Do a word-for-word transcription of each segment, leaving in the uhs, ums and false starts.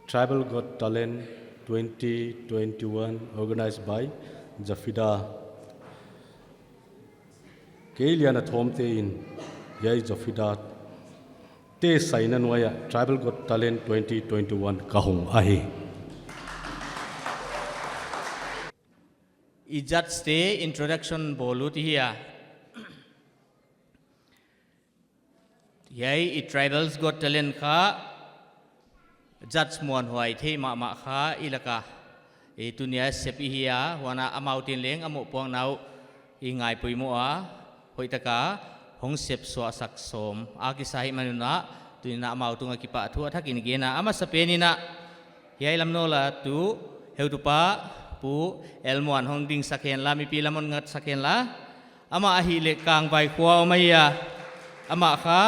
Tribal Got Talent twenty twenty-one, organized by Zafida. Kei Liana Thomte in, hiai Zafida te saina nuaia Tribal Got Talent twenty twenty-one ka hong ahi. I judge te introduction bawl ut hia. Hiai i Tribals Got Talent kha judge muanhuai thei mahmah kha i laka, i tunia sep i hia, huana amau tin leng a mohpuakna uh i ngaipoimoh a, hoihtaka hong sep suahsak sawm a kisa hi manun ah, tunia amau tunga kipahthu a thakin gen a, a masapen in ah, hiai lam nola tu, heutupa, Pu Elmuan hong dingsak henla, mipi lam hon ngatsak henla. Amah ahihleh Kangvai khua om ahi a. Amah kha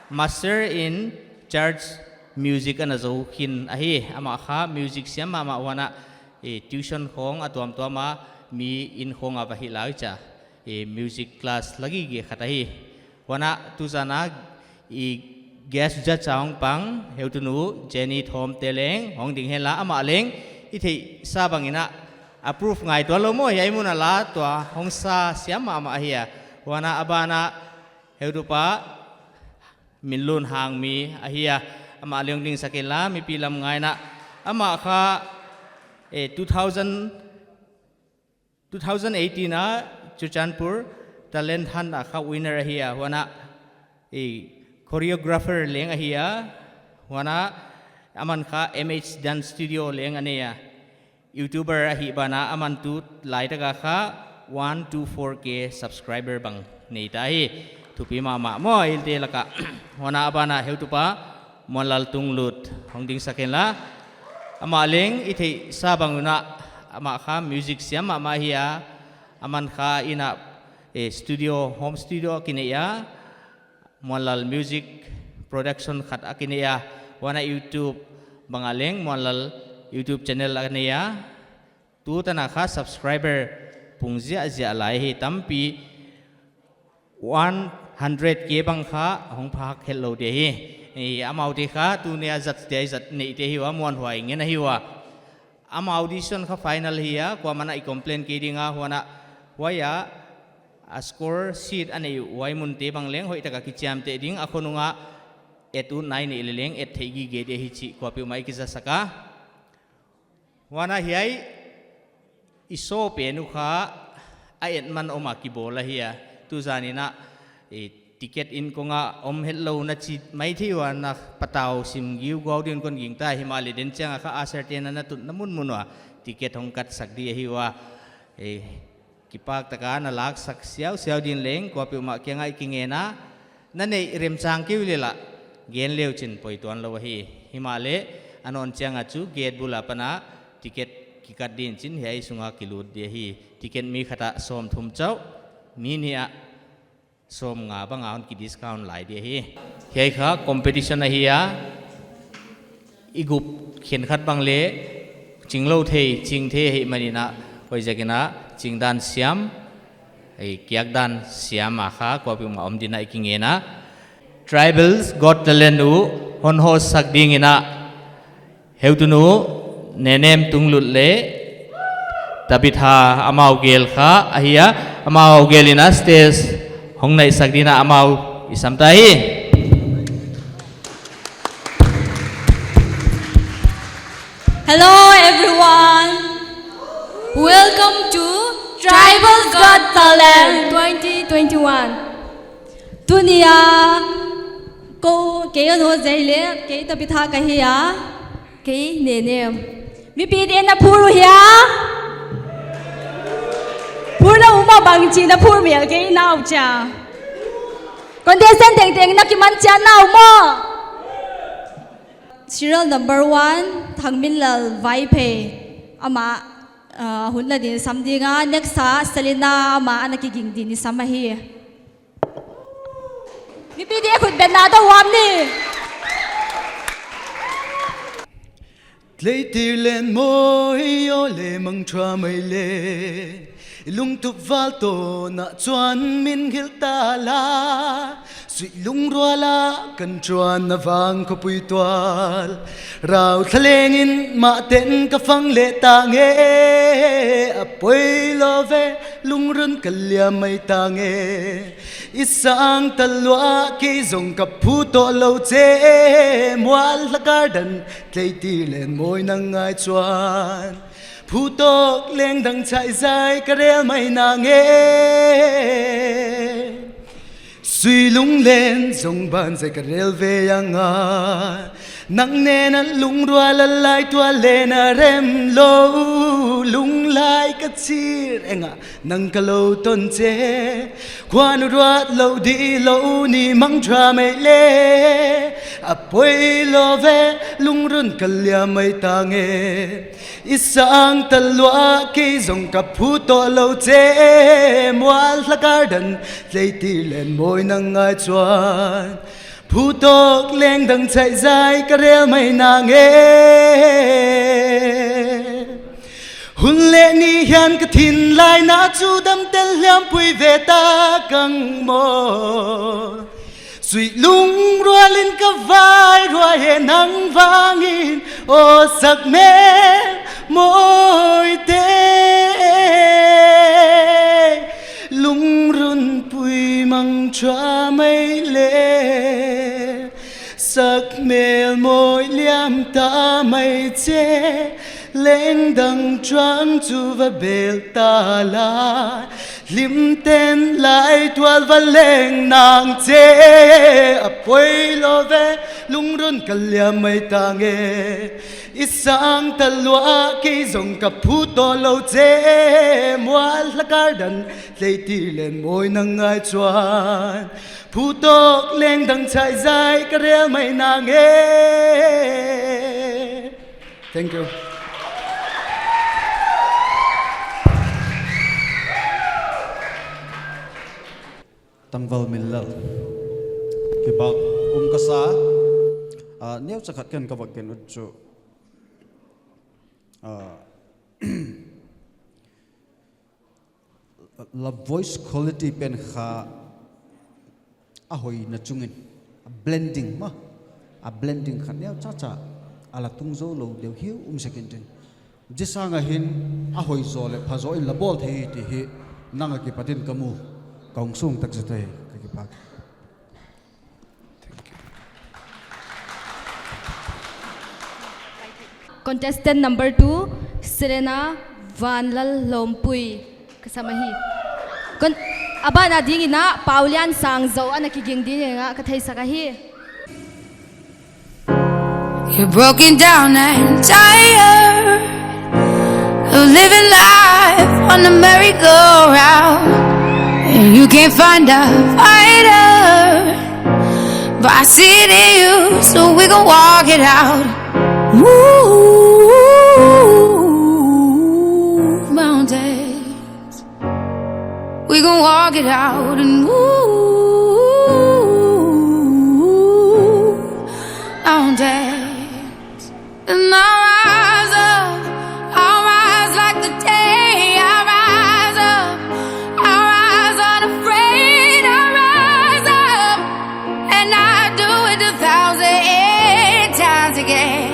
Master in Church Music ana zou khin ahi. Amah kha music siam mahmah huana, eh, tuition khong a tuamtuam a, mi inn khong a va hih lai chia, eh, music class la gige khat ahi. Huana tuzana i guest judge a hong pang, heutunu Jenny Thomte leng hong ding henla, amah leng i theihsa bangin ah approve ngai tuan lou maw, hiai mun a la tua hong sa siam mahmah ahi a. Huana a bana heutupa Minlun Hangmi ahi a, amah leng hong dingsak henla, mipi lam ngaina. Amah kha, eh, two thousand two thousand eighteen a Churachandpur Talent Hunt a kha winner ahi a, huana, eh, choreographer leng ahi a, huana aman kha M H Dance Studio leng a nei a. YouTuber ahi bana aman tu laitaka kha one two four K subscriber bang nei ta hi. Thupi mahmah maw, i te laka. Huana a bana heutupa Muanlal Tunglut hong dingsak henla. Amah leng i theihsa bangin ah, amah kha music siam mahmah ahi a. Aman kha inn ah, eh, studio, home studio a kinei a. Muanlal Music Production khat a kinei a. Huana YouTube banga leng Muanlal YouTube channel a nei a. Tutana kha subscriber pung ziahziah lai hi, tampi one hundred K bang kha hong phak het lou dia hi. I, amaute kha tunia judge dia i judge neite hi ua, muanhuai ngen ahi ua. Ama audition kha final hi a, kuamah in i complain kei ding a, huana huaia a score sheet a nei huai munte bang leng hoihtaka kichiamteh ding, a khonung ah et utna i neih leh leng et theih gige dia hi chih kuapeuhmah i kizasak a. Huana hiai i show pen uh kha a et man om a kibawl ahi a. Tuzan in ah, eh, ticket in kong ah om het lou na chi maithei ua, na patau sim giuguau din kon gingta, himahleh den chiang a kha usher te'n na tutna munmun ua ticket hong katsak di ahi ua. Eh, kipak taka na laksak siausiau din leng kuapeuhmah kiangah i kingen a, na neih remchang kei uleh lah gen le uchin poi tuan lou ahi. Himahleh a nawn chiang a chu gate bul apan a ticket kikat din chin hiai sunga kilut di ahi. Ticket mi khat ah sawmthum chauh, mi nih ah sawmnga banga hon ki discount lai di ahi. Hiai kha competition ahi a, i gup khenkhat bang leh ching lou thei, ching thei ahihman in ah, huaiziakin ah ching dan siam, ei, kiak dan siam a kha kuapeuhmah om din ah i kingen a. Tribals Got Talent uh hon host sak dingin ah, heutunu Nenem Tunglut leh Tabitha amau gel kha ahi a, amau gel in ah stage hong naihsak dingin ah amau i sam ta hi. Hello everyone. Welcome to Tribals Got Talent twenty twenty-one. Tunia kou, kei a no zai le, kei Tabitha ka hi a, kei Nenem. Mipite'n na phur uh hia? Phur na um a, bangchi na phur mel kei nau chia. Contestant tengteng na kiman chiat nau maw. Serial number one, Thangminlal Vaiphei. Amah, ah, hun la din sam ding a, next a Selina amah ana kiging din i sam ahi. Mipite khut beng na ta uam ni. Tleitir len mawi aw le mangtha mai le, i lungtup val tawna chuan min hilh ta la. Suih lungrual a kan tuan na vang khopui tual, rau thaleng in mah ten ka fang leh ta nge. A poi lou ve, lungrun ka liam mai ta nge. I sang ta lua, kei zong ka phu toh lou che. Mual hlakar dan tleiti len moi nang ngai chuan, phu tawk leng dang chai zai ka rel mai na nge. Sui lung len zong ban zai ka rel ve a ngai. Nang nen a lungrual a lai tual len a rem lou. Lunglai ka chir eng a nang ka lo ton che. Khuan ruat lou di lou ni mang ṭha mai le. A poi lou ve, lungrun ka liam mai ta nge. I sang ta lua, kei zong ka phu toh lou che. Mual hlakar dan tleiti len moi nang ngai chuan, phu tawk leng dang chai zai ka rel mai na nge. Hun leh ni hian ka thin lai na chu dam tel hliam pui ve ta kang maw. Suih lungrual in ka vai ruai e nang vangin, aw sak mel moi te. Lungrun pui mang ṭha mai le. Sak mel moi liam ta mai che. Leng dang chuang chu va bel ta lai. Hlim ten lai tual va leng nang che. A poi lou ve, lungrun ka liam mai ta nge. I sang ta lua, kei zong ka phu toh lou che. Mual hlakar dan tleiti len moi nang ngai chuan, phu tawk leng dang chai zai ka rel mai na nge. Thank you. Tangval Minlal. Kipak um ka sa. Ah, neu chakhat ken ka va gen ut chu. Ah, la voice quality pen kha a hoina chungin, a blending maw, a blending kha neu chacha a la tung zo lou deuh hi um sek in tin. Zia sanga hin a hoi zaw leh pha zaw in la bawl thei hi ti hi nang a kipatin ka mu, ka hong sung tak zia thei, ka kipak. Contestant number two, Serena Vanlal Lawmpui. Ka sam ahi. Kon-, a ban a dingin a Paulian Sangzo ana kiging dingin a ka theisak ahi. You're broken down and tired of living life on the merry-go-round, and you can't find a fighter. But I see it in you, so we gon' walk it out. Move mountains. We gon' walk it out and move mountains. And I'll rise up, I'll rise like the day. I'll rise up, I'll rise unafraid. I'll rise up, and I'll do it a thousand times again.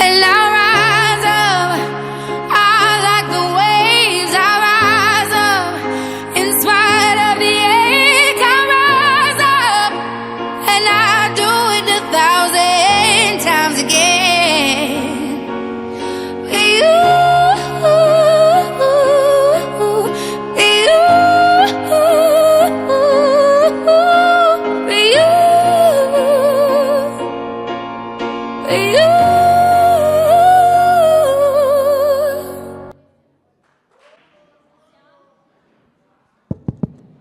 And I'll rise up, I'll like the waves. I'll rise up, in spite of the ache, I'll rise up, and I'll do it a thousand times again. You, you, you.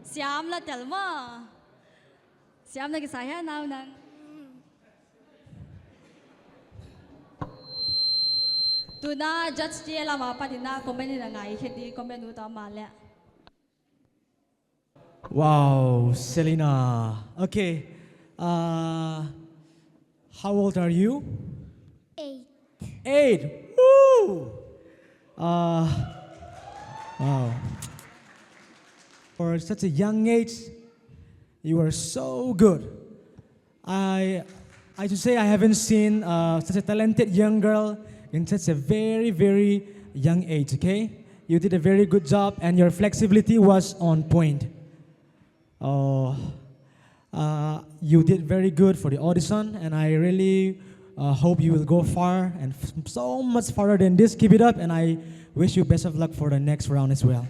Siam la tel maw. Siam na kisa hia nau nang. Tuna judge te lama patina comment in a ngai khe di comment ut a ma le. Wow, Selena. Okay. Uh, how old are you? Eight. Eight. Woo! Uh, wow. For such a young age, You are so good. I, I should say I haven't seen uh, such a talented young girl in such a very, very young age, okay? You did a very good job and your flexibility was on point. Uh, uh, you did very good for the audition, and I really uh, hope you will go far and f- so much farther than this. Keep it up, and I wish you best of luck for the next round as well.